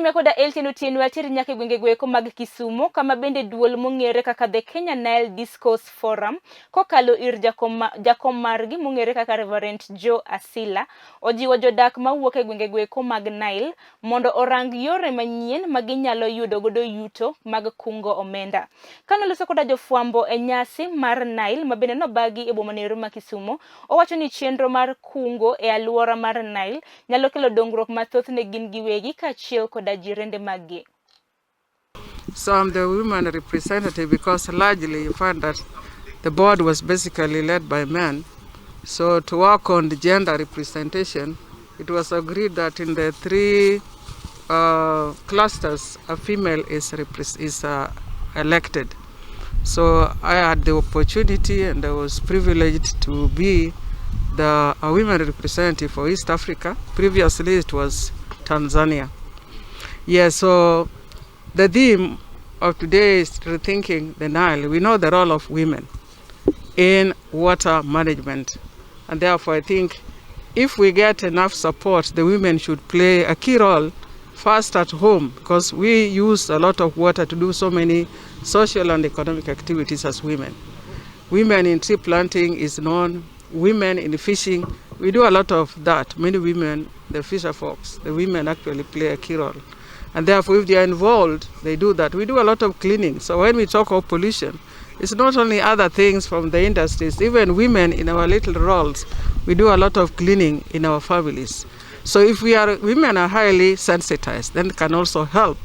Nyime koda LTN Otieno ateri nyaka e gwenge goeko mag Kisumo kama bende duol mong'ere kaka The Kenya Nile Discourse Forum kokalo ir jakom, jakom margi mong'ere kaka Reverend Joe Asila ojiwo jodak mawuok e gwenge goeko mag Nile mondo orang yore manyien ma ginyalo yudo godo yuto mag kungo omenda. Kane oloso koda jofwambo e nyasi mar Nile ma bende nobagi e boma noero ma Kisumo, owacho ni chenro mar kungo e aluora mar Nile nyalo kelo dongruok mathoth ne gin giwegi kaachiel koda jirende maggi. So I'm the women representative because largely you find that the board was basically led by men. So to work on the gender representation, it was agreed that in the three clusters, a female is elected. So I had the opportunity and I was privileged to be the a women representative for East Africa. Previously it was Tanzania. Yeah, so the theme of today is rethinking the Nile. We know the role of women in water management. And therefore, I think if we get enough support, the women should play a key role first at home, because we use a lot of water to do so many social and economic activities as women. Women in tree planting is known, women in fishing, we do a lot of that. Many women, the fisher folks, the women actually play a key role. And therefore, if they are involved, they do that. We do a lot of cleaning. So when we talk of pollution, it's not only other things from the industries, even women in our little roles, we do a lot of cleaning in our families. So if we are women are highly sensitized, then can also help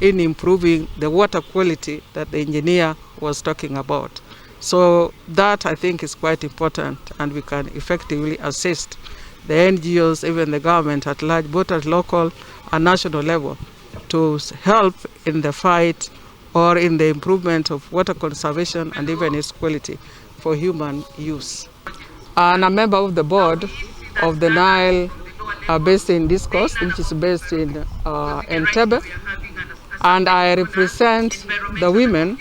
in improving the water quality that the engineer was talking about. So that, I think, is quite important, and we can effectively assist the NGOs, even the government at large, both at local and national level, to help in the fight or in the improvement of water conservation and even its quality for human use. And a member of the board of the Nile Basin Discourse, which is based in Entebbe, and I represent the women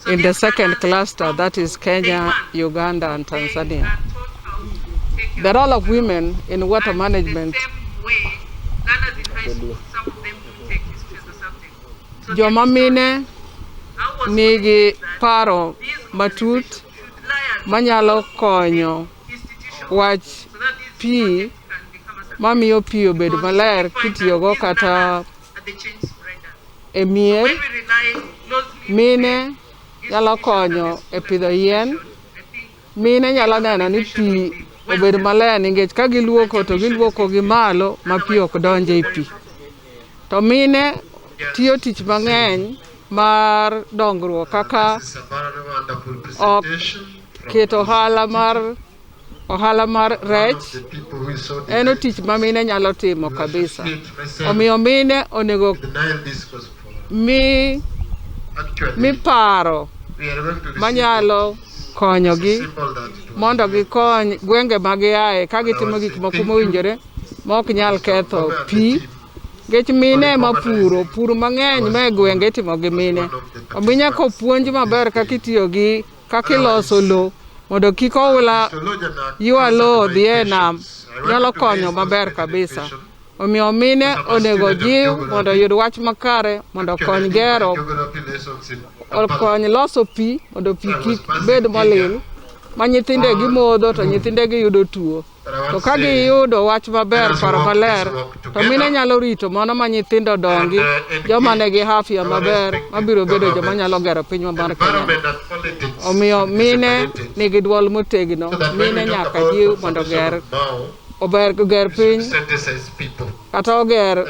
in the second cluster, that is Kenya, Uganda, and Tanzania. The role of women in water management, joma mine nigi paro matut manyalo konyo wach pi mamiyo pi obed maler kitiyogo kata e mier. Mine nyalo konyo e pidho yien. Mine nyalo neno ni pi obed maler nikech ka giluoko to giluoko gi malo ma pi ok donj ei pi. To mine tiyo tich mang'eny mar dongruok kaka ok keto ohala mar rech en tich ma mine nyalo timo kabisa. Omiyo mine onego mi paro manyalo konyogi mondo gikony gwenge ma giaye ka gitimo gik moko mowinjore ma ok nyal ketho pi. Nikech mine ema puro, pur mang'eny ma e gwenge itimo gi mine. Omiyo nyaka opuonj maber kaka itiyo gi kaka iloso lo mondo kik oula ywa lo odhi e nam nyalo konyo maber kabisa. Omiyo mine onego jiw mondo oyud wach makare mondo okony gero okony loso pi mondo pi kik bed molil ma nyithinde gi modho to nyithinde gi yudo tuo. To ka giyudo wach maber, paro maler, to mine nyalo rito mano ma nyithindo dongi, joma nigi afya maber, mabiro bedo joma nyalo gero pinywa mar Kenya. Omiyo mine nigi duol motegno, mine nyaka jiw mondo oger ober oger piny kata oger.